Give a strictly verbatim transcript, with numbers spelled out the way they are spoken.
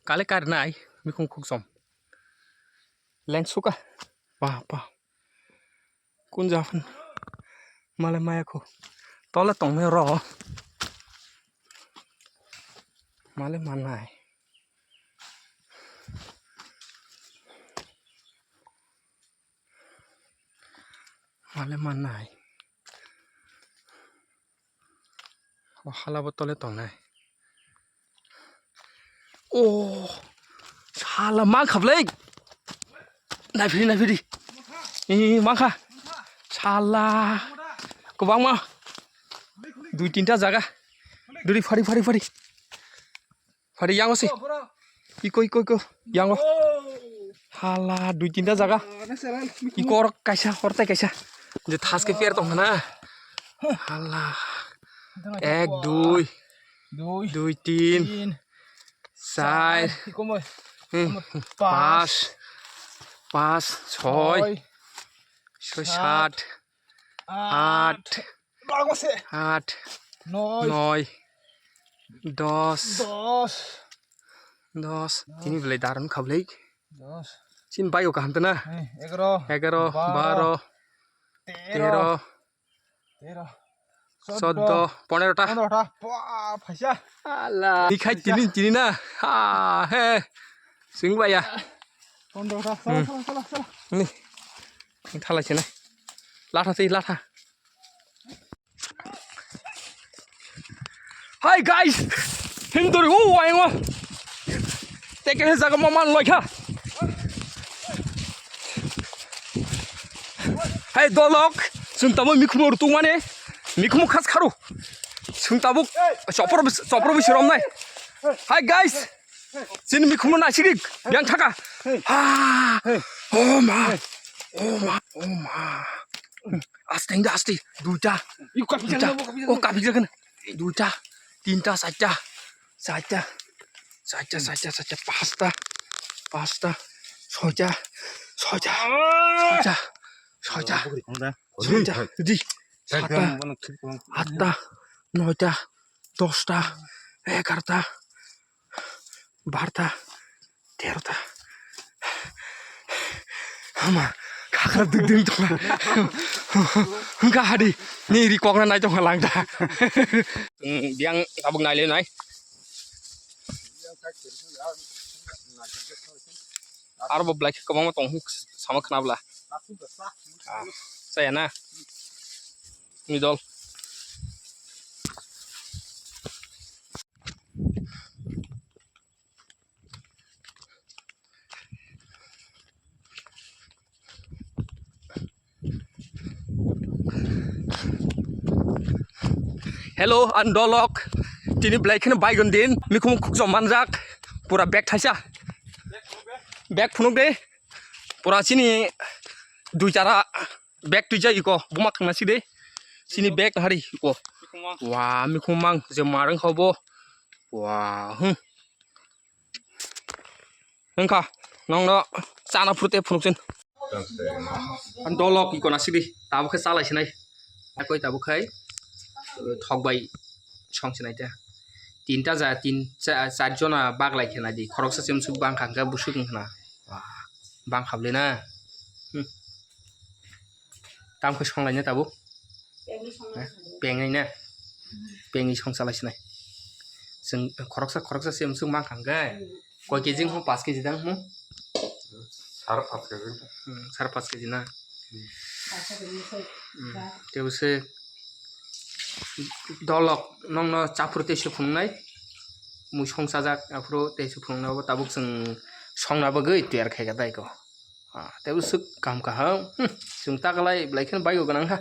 Kale kar nai, mikhung khuksom. Lengsuka. Wah, wah. Kun japan. Male maya khu. Tole tong me ro. Male manai. Male manai. O hala bo tole tongnai. O hala mang khablai. Naifiri, naifiri. Ee, mangkha. Sala. Kwbangma. Dui tinta jaga. Duri phari, phari, phari. Phari yango se. Iko, iko, iko. Yango. Hala, dui tinta jaga. Iko orok kaisa, ortai kaisa. Je thaske per tong na. Hala. Ek, dui. Dui. Dui, tin. Tin. Char. Char. Iko mo. Hmm. Pas. Pas. Pas. Choi. Choi. Choi, sat. Sat. At. At. Bagose. At. Noi. Noi. Dos. Dos. Dos. Dos. Tini belai daron khablai. Dos. Chin bayo kaham tana. Eh, egaro. Egaro, baro. Baro. Tero. Tero. Tero. Soddo. Soddo. Ponero ta. Ponero ta. Pua, phaisa. Ala. Ni khai tini, tini na. Ha, he. Sing baya. Ponero ta. Sala, hmm, sala, sala, sala. Ni. Ni thalai sini. Latha tei latha. Hi guys, hinduri o waingo. Teke he jaga mo man loikha. Hey dolok, chwng tamo mikhumo rutung mane, mikhumo khas kharu. Chwng tabuk chopor bis-, chopor bisi romnai. Hi guys, chini mikhumo naisik yang thaka. Ha, oh ma, oh ma, oh ma. Aste, hinda aste. Duita. Iko kapijak duita. Na, bo kapijak. Oh, kapijak na. Duita. Tinta, saita. Saita. Saita, saita, saita. Pasta. Pasta. Soita. Soita. Ah! Soita. Soita. Soita. Di. Sata. Atta. Noita. Dosta. Egarta. Barta, terota. Ama, kakra duk duk tongla. Hingka hadi, ni ri kokna nai tongla langda. Biang tabuk nai le nai. Aro bo black kwbangma tong sama khna bla. Saya na. Ni dol. Hello, ang dolok. Tini belai kheno baigon din. Mikhum khukjom manjak. Pura bag thaisa. Bag phunuk de. Pura chini dui chara bag tuija iko. Buma khangna si de. Chini bag hari iko. Wa, mikhum mang je marang khobo. Wa, hmm. Wngkha, nongno chana phuru tei phunuksin. Ang dolok iko na sidi, tabuk khe chalai sinai. Akoi tabuk khai, thok bai song sinai ta. Tinta ja, tin, cha-, char jona baglai khe nai di. Khoroksa chemsuk bangkha hwnkhe busuk wngkha na. Wah, bangkha bwle na. Hmm. Tamo khe songlaina tabuk? Pengwi songlaina. Pengwi na? Pengwi song chalai sinai. Chwng khoroksa khoroksa se mswk mankha hwnkhe? Hmm. Koi kg wngkha? Paanch kg dang hmo? Sar paanch kg. Hmm, sar paanch kg na? Hmm. Hmm, tei se dolok nongno chaphuru tei se phunuknai. Mui song chajak aphuru tei se phunuknai, obo tabuk chwng songna bagwi tiyar khaikha dai ko. Ah, tei bwswk kaham kaham. Hmm, chwng ta kwlai belai kheno baigo gwnang kha.